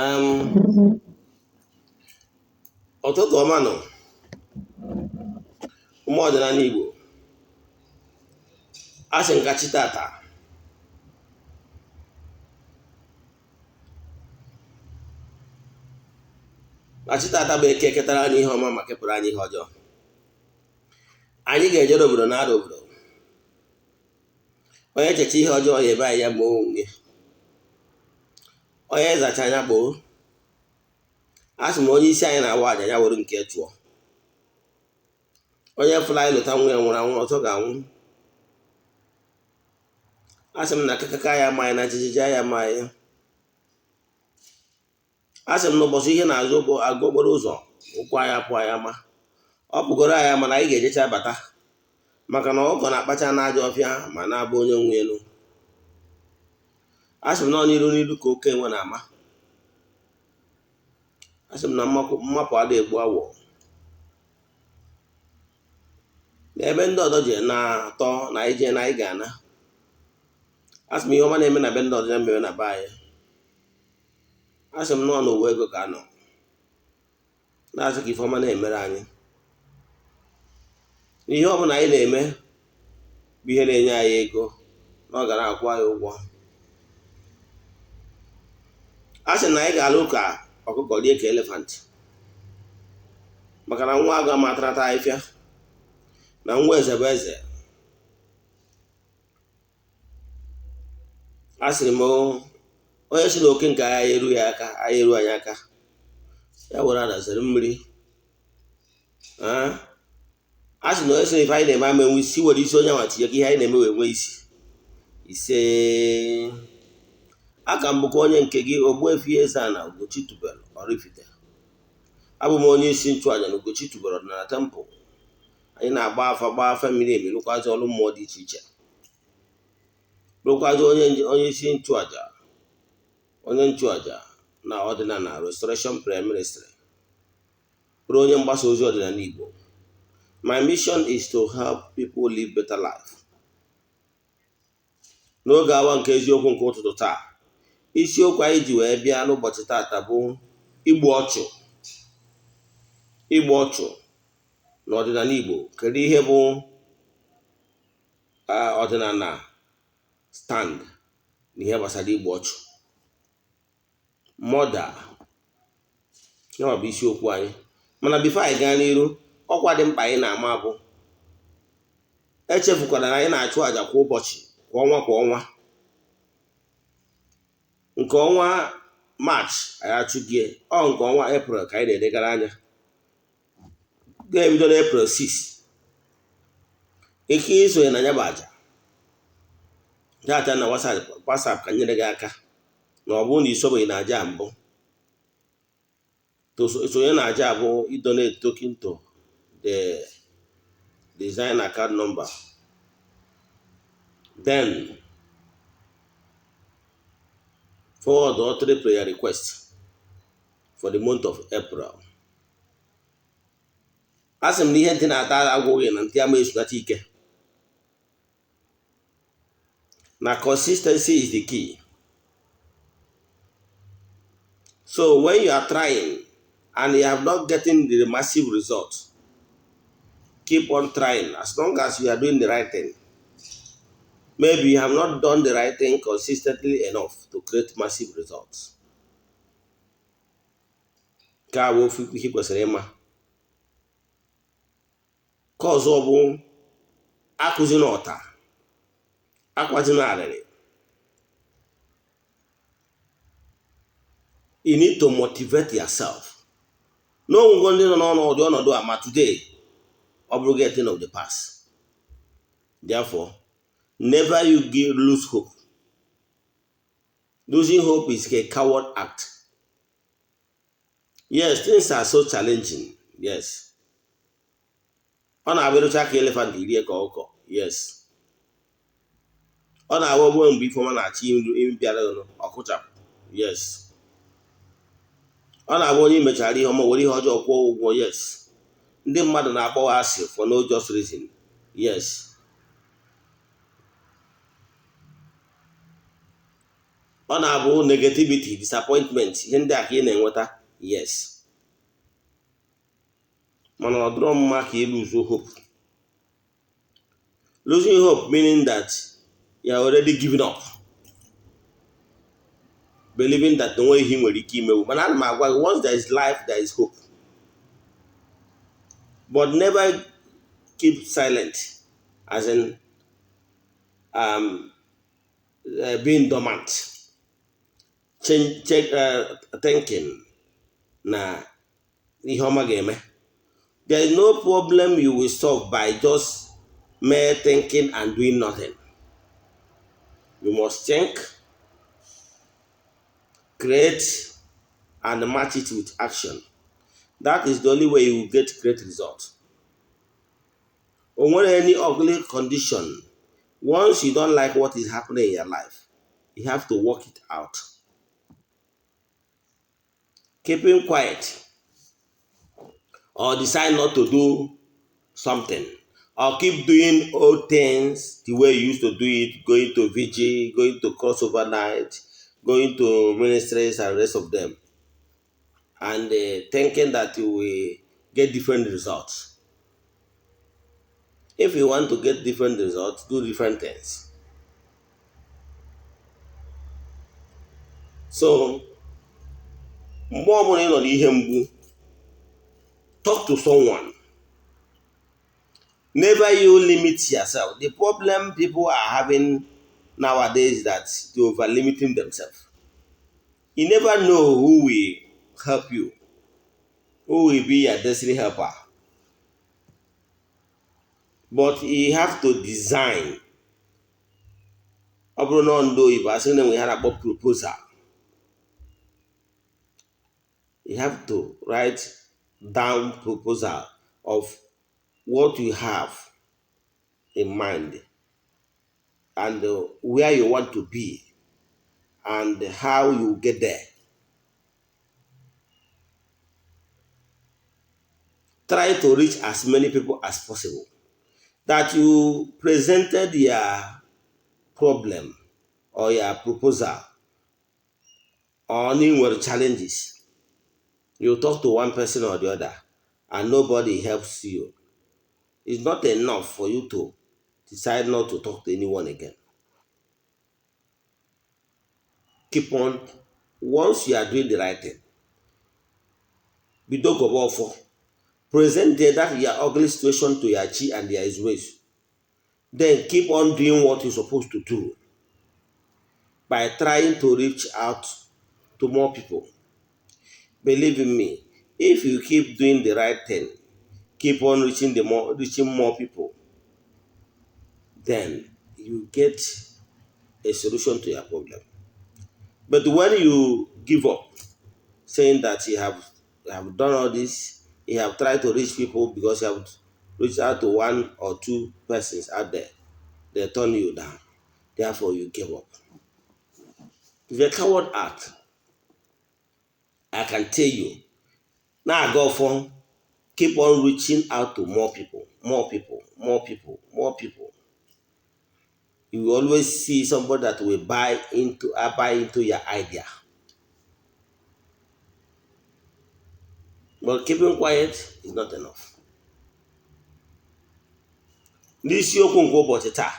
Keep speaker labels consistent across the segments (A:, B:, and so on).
A: Um, Ụtụtụ ọma nọ, ụmụ ọdịnala Igbo. A sị nka chi tata na chi tata bụ eke ketara anyị ihe ọma ma kepụrụ anyị ihe ọjọọ. Anyị ga-ejere obodo na ada obodo. Onye checha ihe ọjọọ ya ebe anyị ya ma onwe onye zacha anya gboo. A sị m onye isi anyị na-awa aja ya were nke chụọ. Onye fụla anyị lụta nwa ya nwụrụ anwụ ọzọ ga-anwụ. A sị m na akakaka ya amaghị na jijiji ya amaghị. A sị m na ụbọchị ihe na-azụ agụ okporo ụzọ ụkwụ anyị apụ anyị ama. Ọ pụgoro anyị mana anyị ga-ejecha bata, maka na ọkụkọ na-akpacha n'ajọ ọfịa ma na-abụ onye nwe elu. A sị m na ọ n'iru n'iru ka oke enwe na-ama. A sị m na mmapụ ada egbu awọ. N'ebe ndị ọzọ ji na-atọ na anyị jee na anyị ga-ana. A sị m ihe ọma na-eme na be ndị ọzọ ya mere na be anyị. A sị m nọọ n'ụwa ego ka a nọ na-asị ka ife ọma na-emere anyị. Ihe ọbụla anyị na-eme bụ ihe na-enye anyị ego na ọ ga na-akwụ anyị ụgwọ. A sị na anyị ga-alụ ka ọkụkọ rie ka elefant, maka na nwa agụ amatarata ahịfịa na nwa eze bụ eze. A sịrị m onye si na oke nke agha eru ya aka, agha eru anyị aka, ya were ada zere mmiri. A sị na onye sị na ife anyị na-eme ama enwe isi, were isi onye nwa tinye ka ihe anyị na-eme wee nwee isi. Ise, aka m bụkwa onye nke gị, Ogbuefi Eze-Ana Ugochi tubelu Oraifite. Abụ m onye isi nchụaja na Ugochi tubelu ọdịnala temple. Anyị na-agba afa, gbaa afa miri emi, rụkwazi ọrụ mmụọ dị iche iche, rụkwazi onye isi nchụaja, onye nchụaja na ọdịnala Restoration Prayer Ministry, bụrụ onye mgbasa ozi ọdịnala Igbo. My mission is to help people live better life. N'oge awa nke eziokwu nke ụtụtụ taa, isiokwu anyị ji wee bịa n'ụbọchị taata bụ igbu ọchụ. Igbu ọchụ n'ọdịnala Igbo. Kedu ihe bụ ọdịnala stand na ihe gbasara igbu ọchụ? Murder ya bụ isiokwu anyị. Mana before anyị gaa n'iru, ọkwa dị mkpa anyị na-ama bụ echefukwara na anyị na-achụ àjà kwa ụbọchị, kwa ọnwa, kwa ọnwa. Nke ọnwa Maachị anyị achụgie, ọ nke ọnwa Eprel ka anyị na-edegara anya ga-ebido n'Eprel 6. Ike isonye na ya bụ àjà, chat na WhatsApp ka nyere gị aka. Na ọ bụrụ na isobeghị na àjà mbụ, sonye na àjà bụ idonate token to the design account number, then forward all three prayer requests for the month of April. A sị m na ihe ntị na-ata agwụghị na ntị ama esunata ike, na consistency is the key. So when you are trying and you have not getting the massive result, keep on trying as long as you are doing the right thing. Maybe you have not done the right thing consistently enough to create massive results. Nke a bụ ofu ihe kwesịrị ịma. Nke ọzọ bụ akụzi n'ọta akwazi n'arịrị. You need to motivate yourself. N'onwego ndị nọ n'ọnọdụ ọnọdụ a, ma today ọ bụrụ a thing of the past. Therefore, never you give lose hope. Losing hope is a coward act. Yes, things are so challenging. Yes, ọ na-abịarụcha ka elephant rie ka ọkụkọ. Yes, ọ na-awụ ogbe mgbe ifeọma na-achọ ịbịara ọkụchapụ. Yes, ọ na-abụ onye imechara ihe ọma were ihe ọjọọ kwụọ ụgwọ. Yes, ndị mmadụ na-akpọ asị for no just reason. Yes, Ọ na-abụ negativity, disappointment, ihe ndị a ka ị na-enweta. Yes, mana ọ dịrọ mma ka ị lose hope. Losing hope meaning that you are already giving up, believing that na onweghị ihe ị nwere ike imewu. Mana ana m agwa gị, once there is life, there is hope. But never keep silent, as in being dormant, change, check, thinking na ihe ọma ga-eme. There is no problem you will solve by just mere thinking and doing nothing. You must think, create and match it with action. That is the only way you will get great result. O nwere any ugly condition, once you don't like what is happening in your life, you have to work it out. Keeping quiet or decide not to do something or keep doing old things the way you used to do it, going to VG, going to crossover night, going to ministries and rest of them, and thinking that you will get different results. If you want to get different results, do different things. So mgbe ọbụla ị nọ n'ihe mgbu, talk to someone. Never you limit yourself. The problem people are having nowadays is that they over limiting themselves. You never know who will help you, who will be your destiny helper. But you have to design. Ọ bụrụ na ndị oyibo asị na enwe ha na-akpọ proposal. You have to write down proposal of what you have in mind and where you want to be and how you get there. Try to reach as many people as possible that you presented your problem or your proposal or any nwere challenges. You talk to one person or the other and nobody helps you. It's not enough for you to decide not to talk to anyone again. Keep on. Once you are doing the right thing, bido gọba ọfọ, present that your ugly situation to your chi and their ways. Then keep on doing what you're supposed to do by trying to reach out to more people. Believe in me, if you keep doing the right thing, keep on reaching more people, then you get a solution to your problem. But when you give up, saying that you have done all this, you have tried to reach people, because you have reached out to one or two persons out there, they turn you down. Therefore, you give up. It's a coward act. I can tell you. Now go for keep on reaching out to more people, more people, more people, more people. You will always see somebody that will buy into your idea. But keeping quiet is not enough. N'isiokwu nke ụbọchị taa,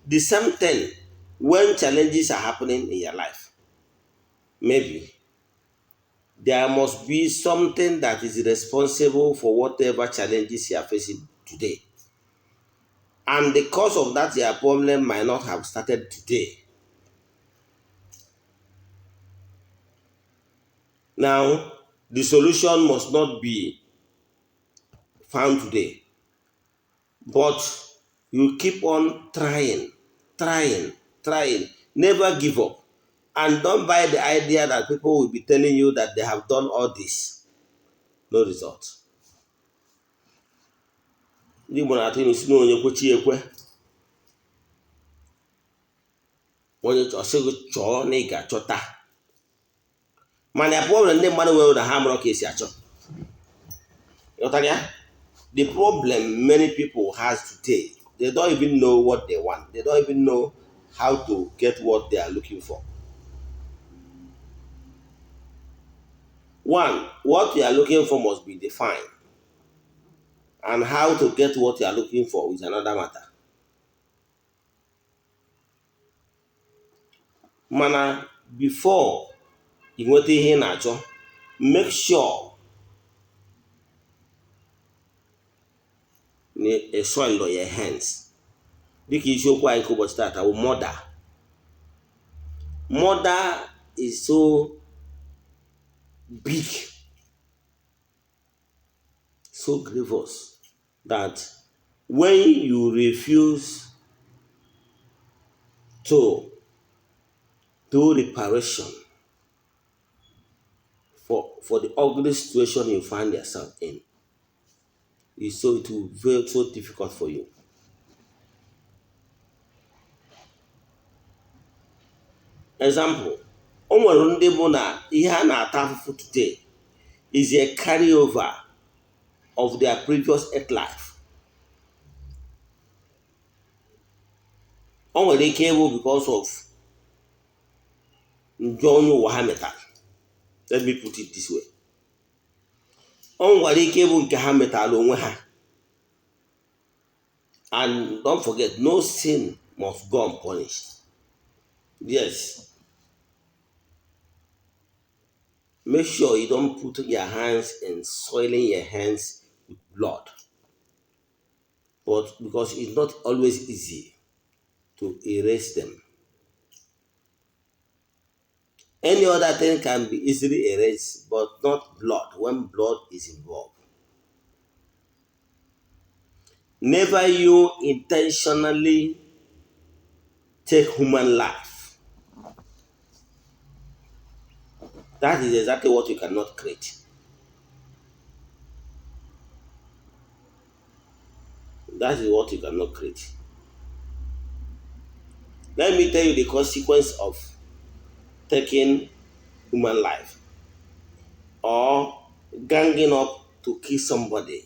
A: the same thing when challenges are happening in your life. Maybe there must be something that is responsible for whatever challenges you are facing today. And the cause of that your problem might not have started today. Now, the solution must not be found today, but you keep on trying, trying, trying. Never give up. And don't buy the idea that people will be telling you that they have done all this. No result. Ndị Igbo na-atụ ilu si na onye kwechi ekwe, onye ọsị gị chọọ na ị ga-achọta. Mana problem ndị mmadụ nwere na ha mụrụ ka esi achọ. Ghọtara ya? The problem many people has today, they don't even know what they want. They don't even know how to get what they are looking for. One, what you are looking for must be defined, and how to get what you are looking for is another matter. Mana before ị nweta ihe ị na-achọ, make sure na ị soil your hands. Dịka isiokwu anyị nke ụbọchị taata bụ murder. Murder is so big, so grievous, that when you refuse to do reparation for the ugly situation you find yourself in, it will be very so difficult for you. Example, o nwere ndị bụ na ihe a na-ata afụfụ today is a carryover of their previous earth life. O nwere ike ịbụ because of njọ onye ụwa ha metara. Let me put it this way. O nwere ike ịbụ nke ha metara onwe ha. And don't forget, no sin must go unpunished. Yes. Make sure you don't put your hands in soiling your hands with blood. But because it's not always easy to erase them. Any other thing can be easily erased, but not blood when blood is involved. Never you intentionally take human life. That is exactly what you cannot create. That is what you cannot create. Let me tell you the consequence of taking human life or ganging up to kill somebody.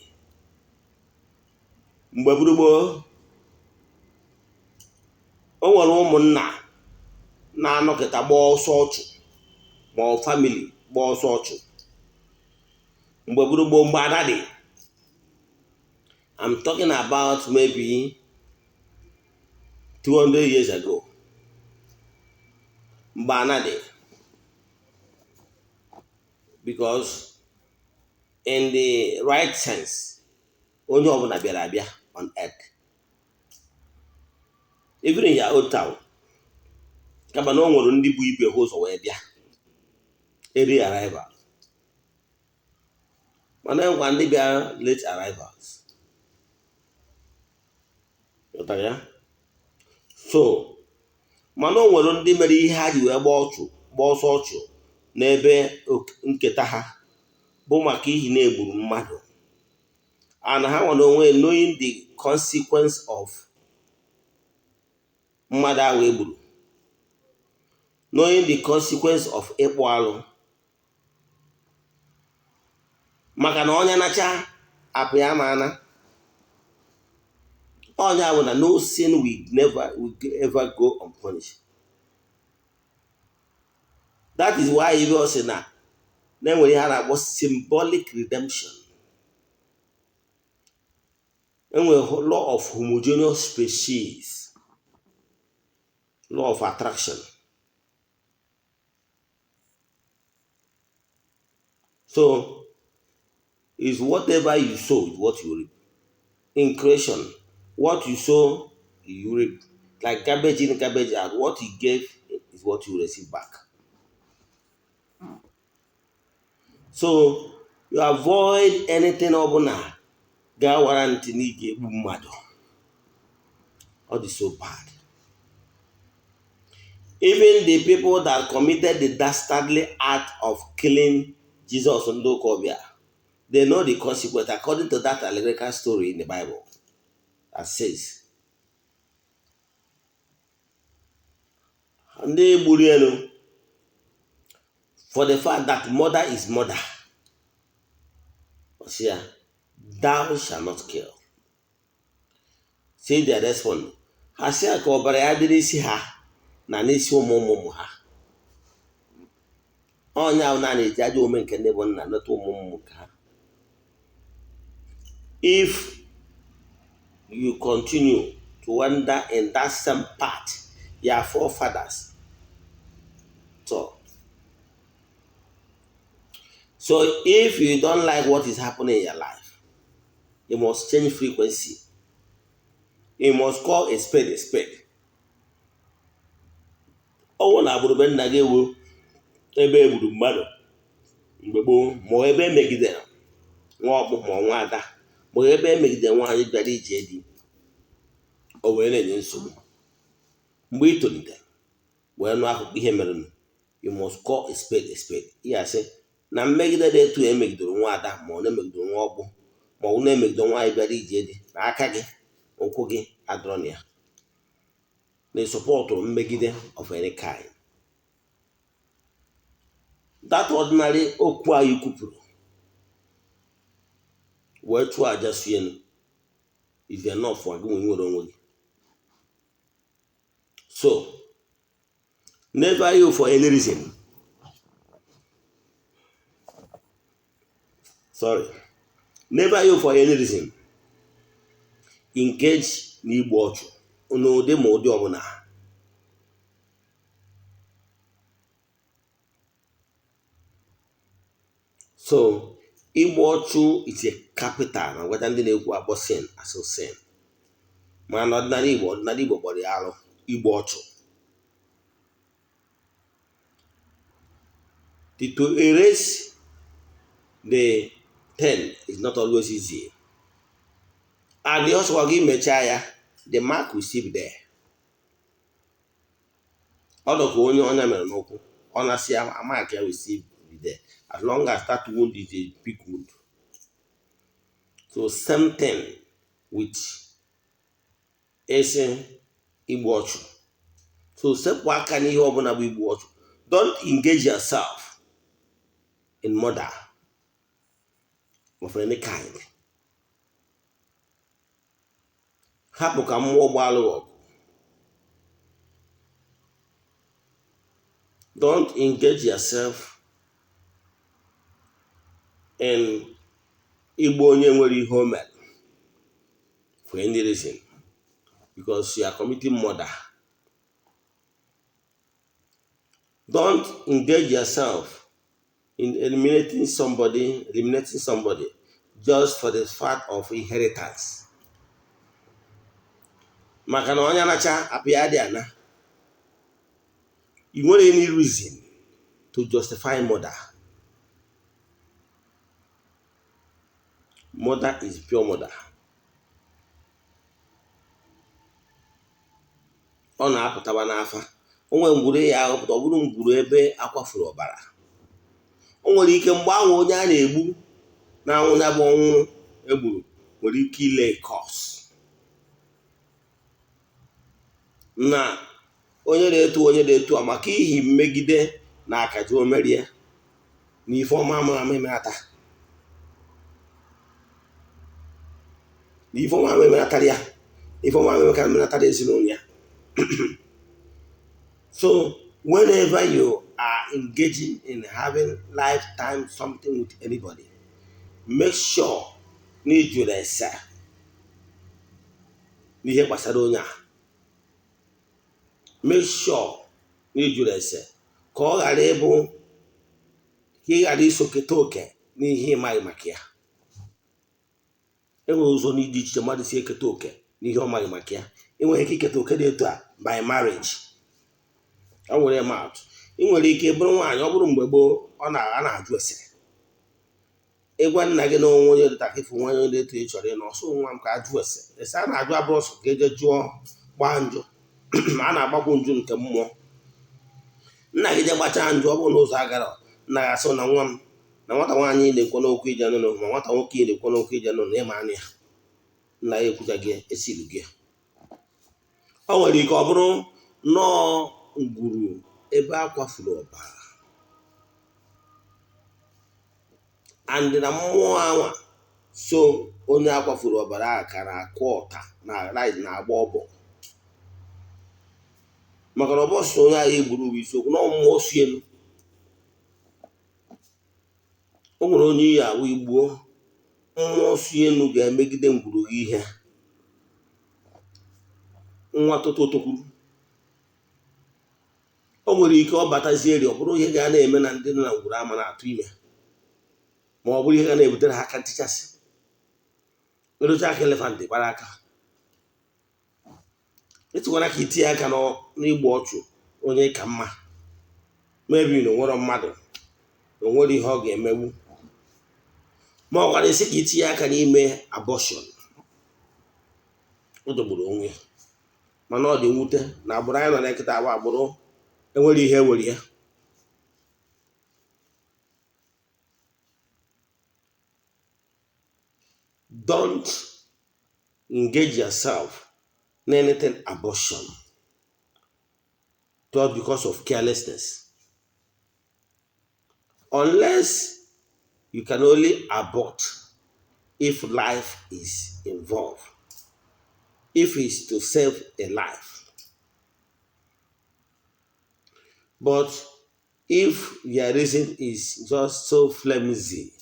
A: Mgbe gburugburu, o nwere ụmụnna na-anọkịta gbaa ọsọ ọchụ, ma ọ family gbaa ọsọ ọchụ. Mgbe gburugburu, mgbe ada dị, I'm talking about maybe 200 years ago. Mgbe ana dị, because in the right sense, onye ọbụla bịara abịa on earth, even in your own town, kama na o nwere ndị bụ ibe ha ụzọ wee bịa, early arrival, mana enwekwa ndị bịara late arrivals. Ghọtara ya? So mana o nwere ndị mere ihe ha ji wee gbaa ọchụ, gbaa ọsọ ọchụ n'ebe nketa ha bụ maka ihi na-egburu mmadụ, and ha nwere onwe knowing the consequence of mmadụ ahụ egburu, knowing the consequence of ịkpụ alụ, maka na onye nacha apụ ya ma ana onye ahụ na no sin will never will ever go unpunished. That is why ibe ọ sị na na-enwere ihe a na-akpọ symbolic redemption, enwere law of homogeneous species, law of attraction. So is whatever you sow is what you reap. In creation, what you sow, you reap. Like garbage in, garbage out. What you gave is what you receive back. So you avoid anything ọbụla ga-awara ntị na ị ga-egbu mmadụ. Ọ dị so bad. Even the people that committed the dastardly act of killing Jesus, ndị ụka ọbịa, they know the consequence according to that allegorical story in the Bible that says ndị gburu elu, for the fact that murder is murder. Ọ sị ya, "Thou shall not kill." See their response. Ha sị ya ka ọbara ya dị n'isi ha na n'isi ụmụ ụmụ ụmụ ha. Onye ahụ na-eji ajọ omume nke ndị bụ nna leta ụmụ ụmụ nke ha. If you continue to wander in that same path your forefathers trod. So if you don't like what is happening in your life, you must change frequency. You must call a spade a spade. Ọnwụ na agbụrụ be nna gị ewu ebe e gburu mmadụ mgbe gboo, ma ebe emegidere nwa ọkpụ, ma nwa ada, ma ebe emegidere nwaanyị bịara ije di, o wee na-enye nsogbu. Mgbe ị tolitere wee nụ akụkọ ihe merenụ, you must call a spade a spade. Ị asị na mmegide dị etu emegidere nwa ada, ma ọ na-emegidere nwa ọkpụ, ma ọ na-emegide nwaanyị bịara ije di, na aka gị, ụkwụ gị adọrọ na ya, na ịsupportụrụ mmegide of any kind. That ordinary okwu anyị kwupụrụ wee chụọ aja sienu is enough for gị nwere onwe gị. So never you for any reason, sorry, never you for any reason engage n'igbu ọchụ n'ụdị ma ụdị ọbụla. So igbu ọchụ is a capital na gwata ndị na-ekwu akpọ sin asụ sin, mana ọdịnala Igbo kpọrọ ya arụ, igbu ọchụ. To erase the ten is not always easy, and ọsọkwa gị mechaa ya, the mark will still be there. Ọ dọka onye ọnya mere n'ụkwụ, ọ na-asị ya mark ya will still be there as long as that wound is a big wound. So same thing with esi igbu ọchụ. So sepụ aka n'ihe ọbụla bụ igbu ọchụ. Don't engage yourself in murder of any kind. Hapụ ka mmụọ gbalụ ọgụ. Don't engage yourself in igbu onye nwere ihe o mere for any reason, because you are committing murder. Don't engage yourself in eliminating somebody just for the fact of inheritance, maka na onye anacha apịa dị ana. You nwere any reason to justify murder. Murder is pure murder. Ọ na-apụtawa n'afa. O nwere ngwuru ya ahụpụta, ọ bụrụ ngwuru ebe akwafuru ọbara, o nwere ike mgbe ahụ onye a na-egbu na-anwụ ya bụ ọnwụ egburu nwere ike ile curse na onye na-etu onye na-etu a maka ihi mmegide na akaji o merie na ife ọma ama ama emenata na ife ọma ama emenatara ya, ife ọma ama emenatara ezinụlọ ya. So whenever you are engaging in having lifetime something with anybody, make sure na ị jụrụ ese n'ihe gbasara onye a. Make sure na ị jụrụ ese ka ọ ghara ịbụ ka ị ghara iso keta oke n'ihe ịmaghị maka ya. Enwere ụzọ dị iche iche mmadụ si eketa oke n'ihe ọ maghị maka ya. Ị nwere ike iketa oke dị etu a by marriage. Ọ nwere atụ, ị nwere ike bụrụ nwaanyị, ọ bụrụ mgbe gboo ọ na a na-ajụ ese, ịgwa nna gị na onwe onye dịta ka ịfụ nwa onye dị etu ị chọrọ ịnọ ọsọ nwa m, ka ajụ ese. Ese a na-ajụ abụrụ ọsọ ka eje jụọ gbaa njụ, ma a na-agbakwu nju nke mmụọ. Nna gị je gbachaa njụ, ọ bụrụ na ụzọ agara, nna gị asị na nwa m na nwata nwaanyị na-ekwe n'okwu ije nụnụ, ma nwata nwoke ị na-ekwe n'okwu ije nụnụ, ịma anụ ya, nna ya ekwucha gị esiri gị. O nwere ike ọ bụrụ nnọọ ngwuru ebe a kwafuru ọbara and na mmụọ anwa so onye akwafuru ọbara ahụ ka na-akụ ọta na na-agba ọbọ, maka na ọbọsọ onye ahụ egburu bụ isiokwu na mmụọ si elu. O nwere onye iyi awụ igbuo, mmụọ si elu ga-emegide ngwuru gị ihe nwa toto tokwuru. O nwere ike ọ batazie eri, ọ bụrụ ihe ga na-eme na ndị nọ na ngwuru ama na-atụ ime, ma ọ bụrụ ihe ga na-ebutere ha aka ntichasị. Erocha aka elephant gbara aka. Etikwara ka itinye aka n'igbu ọchụ onye ka mma, mebi na onwere mmadụ na onwere ihe ọ ga-emewu, ma ọ gwara isi ka itinye aka n'ime abortion. O dogburu onwe ya, mana ọ dị mwute na agbụrụ anyị nọ na nkịta agba agbụrụ enwere ihe ewere ya. Don't engage yourself in anything abortion just because of carelessness, unless you can only abort if life is involved, if it's to save a life. But if your reason is just so flimsy,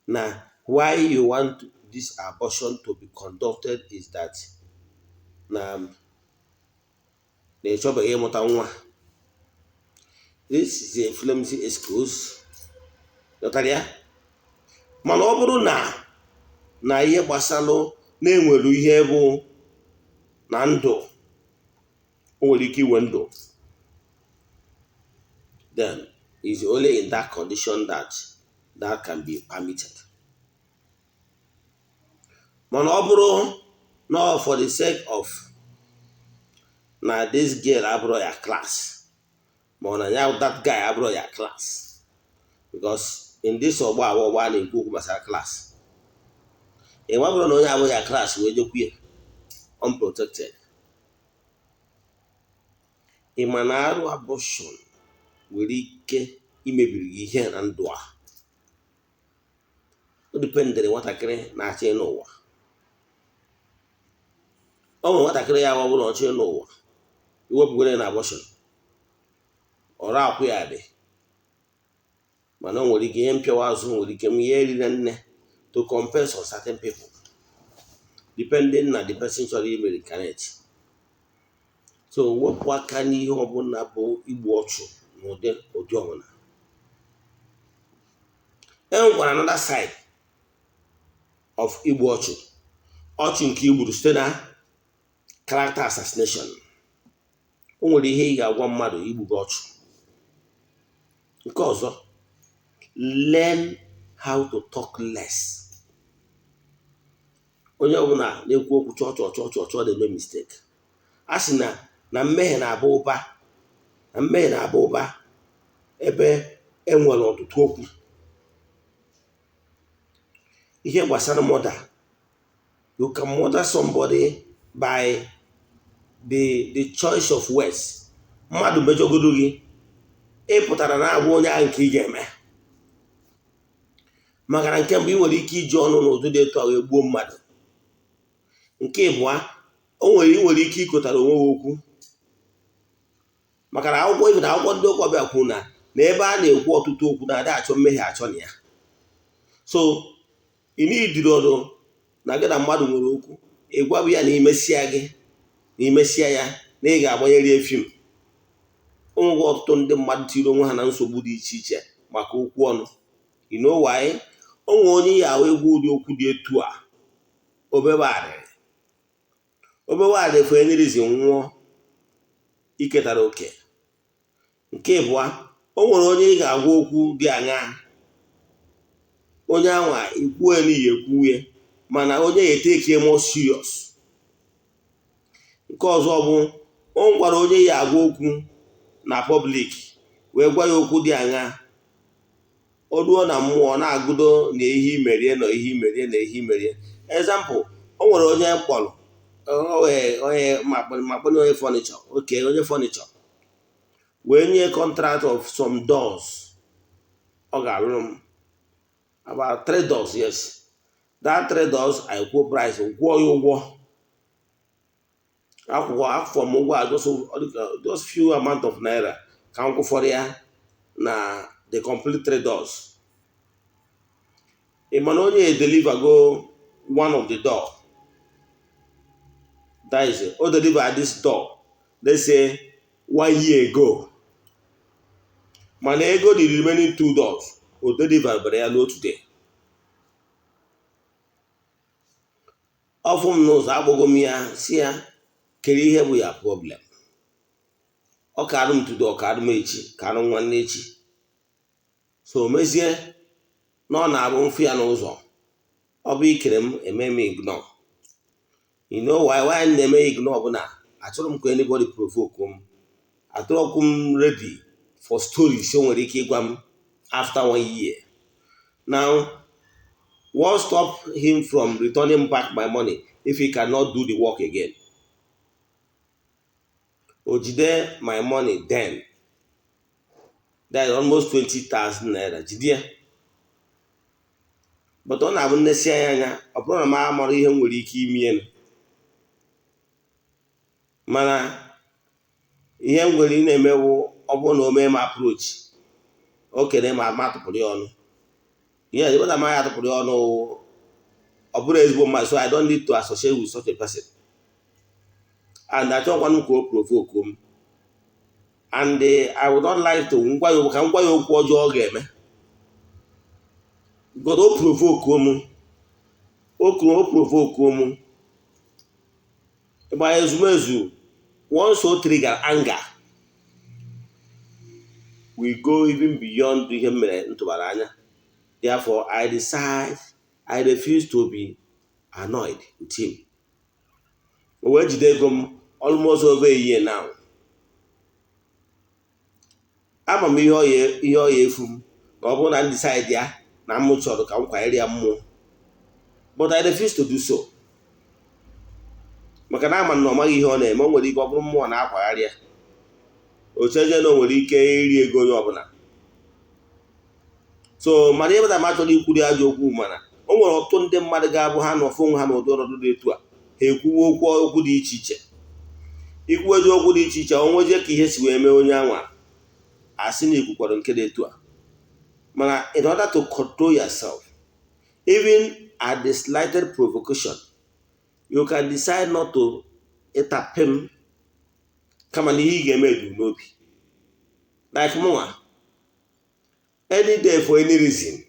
A: now why you want this abortion to be conducted is that na na ị chọbeghị ịmụta nwa, this is a flimsy excuse. Ghọtara ya? Mana ọ bụrụ na ihe gbasalụ na-enwere ihe bụ na ndụ, o nwere ike iwe ndụ, then is only in that condition that that can be permitted. Mana ọ bụrụ na for the sake of na this girl abụrụ ya class, ma ọ na ya that guy abụrụ ya class, because in this ọgbọ agba ọgbọ a na-ekwu okwu gbasara class, ị nwa bụrụ na onye abụghị ya class wee jekwu ya unprotected, ị ma na arụ abortion nwere ike imebiri gị ihe na ndụ a. O dependịrị nwatakịrị na-achọ ịnụ ụwa. O nwere nwatakịrị ya ọ bụrụ ọchọ ịnụ ụwa, iwepụgoro ya na abortion, ọrụ akwụ ya dị, mana o nwere ike ihe mpịawa azụ, nwere ike ihe erire nne to compare on certain people, depending na the person chọrọ ime reincarnate. So wepụ aka n'ihe ọbụla bụ igbu ọchụ n'ụdị ụdị ọbụla. E nwekwara another side of igbu ọchụ, ọchụ nke igburu site na character assassination. O nwere ihe ị ga-agwa mmadụ igbu gị ọchụ. Nke ọzọ, learn how to talk less. Onye ọbụla na-ekwu okwu chọọ chọọ chọọ chọọ chọọ na-eme mistake. A sị na mmehie na-aba ụba, na mmehie na-aba ụba ebe e nwere ọtụtụ okwu. Ihe gbasara murder, you can murder somebody by the choice of words. Mmadụ mejọgodo gị, ị pụtara na-agwa onye ahụ nke ị ga-eme, maka na nke mbụ, ị nwere ike iji ọnụ n'ụdị dị etu a wee gbuo mmadụ. Nke ịbụa, o nwere ị nwere ike ịkọtara onwe gị okwu, maka na akwụkwọ ibe na akwụkwọ ndị ụka ọbịa kwuru na ebe a na-ekwu ọtụtụ okwu na-adị achọ mmehie achọ na ya. So ị n'idiri ọdụ na gị na mmadụ nwere okwu, ị gwabụ ya na imesịa gị na imesịa ya na ị ga-agbanyere ya film. Onwegwe ọtụtụ ndị mmadụ tiri onwe ha na nsogbu dị iche iche maka okwu ọnụ. You know why? O nwere onye ya ahụ egwu ụdị okwu dị etu a, obebe arịrị, obewe arịrị for any reason, nwụọ, iketara oke. Nke ịbụa, o nwere onye ị ga-agwa okwu dị aṅaa, onye anwa ikwuo n'ihi ekwuwe, mana onye ya eteke more serious. Nke ọzọ bụ, o gwara onye ya agwa okwu na public wee gwa ya okwu dị aṅaa, o ruo na mmụọ na-agụdo na ihe imerie na ihe imerie na ihe imerie. Example, o nwere onye mkpọrọ onye makpọnye onye furniture, oke onye furniture wee nye contract of some doors ọ ga-alụrụ m, about three doors. Yes, that three doors, I kwuo price, kwụọ ya ụgwọ, akwụkwọ akwụkwọ m ụgwọ a, just few amount of naira ka m kwụfọrọ ya na the complete three doors. Ị ma na onye deliver go one of the door, that is, o deliver this door, let's say one year ago, mana ego the remaining two doors o deliver bara ya n'otu day. Ọfụ m n'ụzọ, akpọgo m ya, si ya kere ihe bụ ya problem. Ọ karụ m today, ọ karụ m echi, karụ nwanne echi. So mezie na ọ na-abụ mfụ ya n'ụzọ, ọ bụ ikere m eme m ignore. You know why m na-eme ignore? Bụ na achọrọ m ka anybody provoke m. Atụrọkwu m ready for stories o nwere ike ịgwa m after one year. Now, what stop him from returning back my money if he cannot do the work again? O jide my money then, that is almost 20,000 naira, jide ya. But ọ na-abụ nnesi anya anya, ọ bụrụ na m amara ihe m nwere ike ime, mana ihe m nwere ị na-emewu, ọ bụrụ na o mee m approach, o kene ma ma atụpụrụ ya ọnụ. Ihe ebe na ya atụpụrụ ya ọnụ, ọ bụrụ ezigbo mmadụ, so I don't need to associate with such a person, and achọkwanụ m ka o provoke m, and I would not like to ngwa ya ka ngwa ya okwu ọjọọ ọ ga-eme, because o provoke m, o provoke m ịgba ezumezu. Once o trigger anger, we go even beyond ihe m mere ntụbara anya. Therefore, I decide I refuse to be annoyed with him. O wee jide ego m almost over a year now. Ama m ihe ọ ya efu m na ọ bụrụ na m decide ya na m chọrọ ka m kwanyere ya mmụọ, but I refuse to do so, maka na ama na ọ maghị ihe ọ na-eme. O nwere ike ọ bụrụ mmụọ na-akwagharị ya, o cheje na o nwere ike iri ego onye ọbụla. So mana ebe na m achọrọ ikwuri ajọ okwu, mana o nwere ọtụtụ ndị mmadụ ga-abụ ha nọfụ onwe ha n'ụdị ọnọdụ dị etu a, ha ekwuwe okwu dị iche iche, ikwuweji okwu dị iche iche, o nwezie ka ihe si wee mee onye anwa, asị na ikwukwara nke dị etu a. Mana in order to control yourself, even at the slightest provocation, you can decide not to ịtapị m, kama na ihe ị ga-eme dị n'obi. Like mụnwa, any day, for any reason,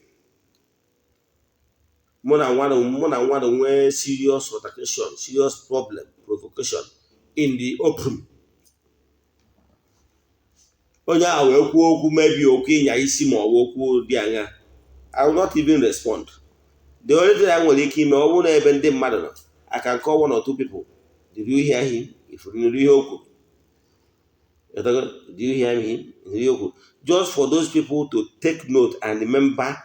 A: mụ na nwadụ nwee serious altercation, serious problem, provocation in the open, onye ahụ wee kwuo okwu, mebie okwu ịnya isi ma ọ bụ okwu dị anya, I will not even respond. The only thing I nwere ike ime, ọ bụrụ na ebe ndị mmadụ nọ, I can call one or two people. "Did you hear him?" If you nụrụ ihe o kwuru, "Did you hear him?" Ihe o kwuru, just for those people to take note and remember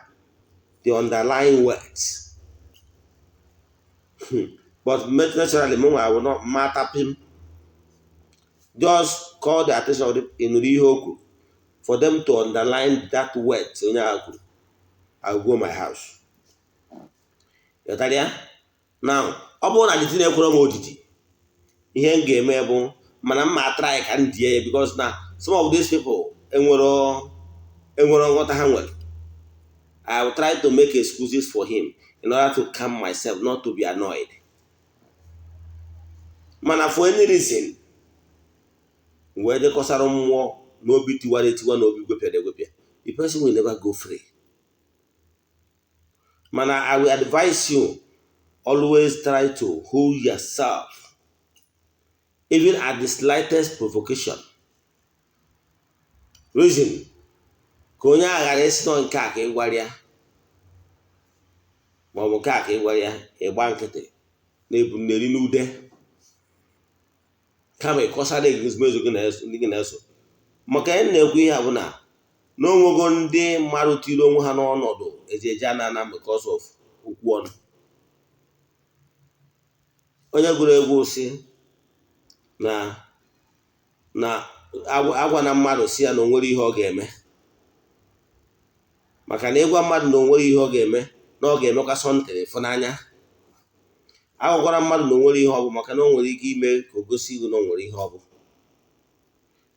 A: the underlying words. But naturally, mụ, I will not matter him. Just call the attention of the ịnụrụ ihe o kwuru, for them to underline that word onye ahụ kwuru. I will go my house. Ghọtara ya? Now, ọ bụrụ na the ekwere m odidi, ihe m ga-eme bụ, mana m ma try ka m die ya, because na some of these people enwero nghọta ha nwere. I will try to make excuses for him in order to calm myself, not to be annoyed. Mana for any reason wee jekọsara mmụọ n'obi tiwara etiwa na obi gwepịara egwepịa, the person will never go free. Mana I will advise you, always try to hold yourself even at the slightest provocation. Reason ka onye a ghara isi nọ nke a ka ị gwara ya, ma ọ bụ nke a ka ị gwara ya, ịgba nkịtị na-ebu nneri n'ude, kama ịkọsara ezumezu gị ndị gị na-eso. Maka ihe na-ekwu ihe a bụ na n'onwego ndị mmadụ tiri onwe ha n'ọnọdụ eji eje ana because of okwu ọnụ. Onye gụrụ egwu si na agwa na mmadụ si ya na onwere ihe ọ ga-eme, maka na ịgwa mmadụ na onwere ihe ọ ga-eme, na ọ ga-emekwa something ịfụnanya. Agwakwara mmadụ na onwere ihe ọ bụ, maka na o nwere ike ime ka o gosi ihu na o nwere ihe ọ bụ.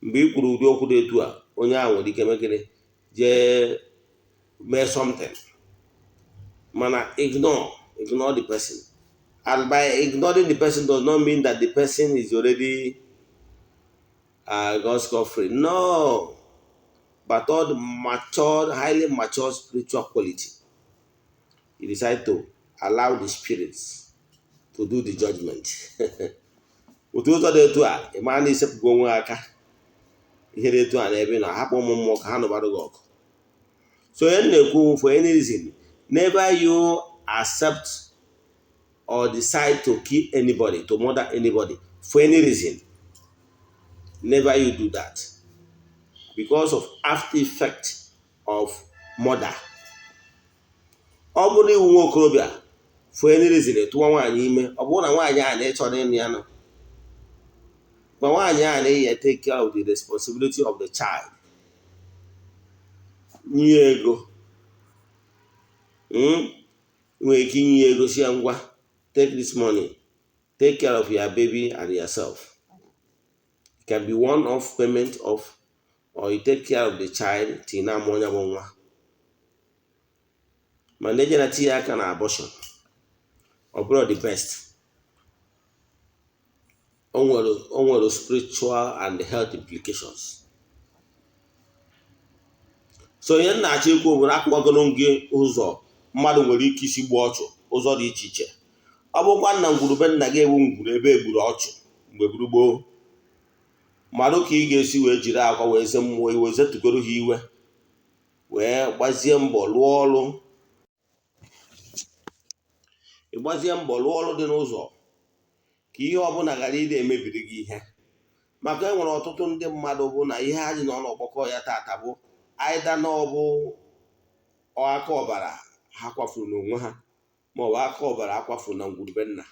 A: Mgbe ị kwuru ụdị okwu dị etu a, onye ahụ nwere ike mee gịnị? Jee mee something. Mana ignore the person, and by ignoring the person does not mean that the person is already God's scot free. No, but all the matured, highly mature spiritual quality, you decide to allow the spirits to do the judgment. Otu ụzọ dị etu a, ị mara na isepụgo onwe aka ihe dị etu a n'ebe ị nọ, hapụ ụmụ mmụọ ka ha nụbara gị ọgụ. So onye na-ekwu, for any reason, never you accept or decide to kill anybody, to murder anybody for any reason. Never you do that, because of after effect of murder. Ọ bụrụ iwu nwa okorobịa, for any reason tụwa nwaanyị ime, ọ bụrụ na nwaanyị a na-ịchọrọ ịnụ ya nọ, ma nwaanyị a na-eyi, take care of the responsibility of the child, nye ego, nwere ike inye ya ego, si ya, "Ngwa, take this money, take care of your baby and yourself." It can be one off payment of, or you take care of the child till na amụ onye bụ nwa. Mana eje na tinye aka na abortion, ọ bụrụ the best. O nwere spiritual and health implications. So ihe m na-achọ ikwu bụ na akwụkwagoro gị ụzọ mmadụ nwere ike isi gbuo ọchụ, ụzọ dị iche iche. Ọ bụkwa nna ngwurube nna gị ewu ngwuru ebe egburu ọchụ mgbe gburu gboo, mmadụ ka ị ga-esi wee jiri akwa wee ze mmụọ iwe, zetugoro ha iwe, wee gbazie mbọ lụọ ọrụ. Ịgbazie mbọ lụọ ọrụ dị n'ụzọ ka ihe ọbụla ghara ịdị emebiri gị ihe, maka e nwere ọtụtụ ndị mmadụ bụ na ihe ha ji nọ n'ọgbakọ ya tata bụ aịda na ọ bụ aka ọbara ha kwafuru n'onwe ha, ma ọ bụ aka ọbara akwafuru na ngwurube nna,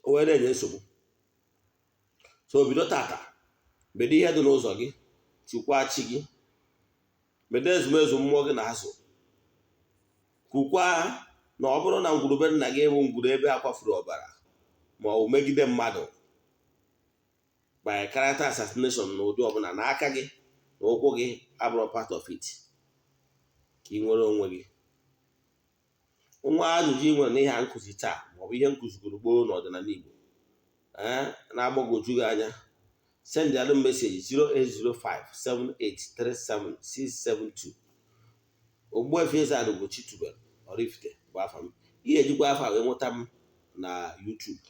A: o wee na-enye nsogbu. So bido tata, bido ihe dị n'ụzọ gị, chukwa chi gị, bido ezumezu mmụọ gị na-azụ, kwukwa na ọ bụrụ na ngwurube nna gị bụ ngwuru ebe a kwafuru ọbara ma ọ bụ megide mmadụ by character assassination na ụdị ọbụla, na aka gị na ụkwụ gị abụrụ part of it, ka ị nwere onwe gị. Nwa ajụjụ ị nwere n'ihe a nkụzi taa, maọbụ ihe nkụzigoro gboo n'ọdịnala Igbo na-agbagwoju gị anya, send alụ message 08057837672. Ogbuefi Eze-Ana Ugochi tubelu Oraifite bụ afa m. Ihe ejikwa afa wee nweta m na YouTube,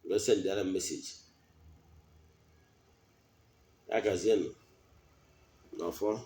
A: wee send alụ message ya. Gazienụ n'ọfọ.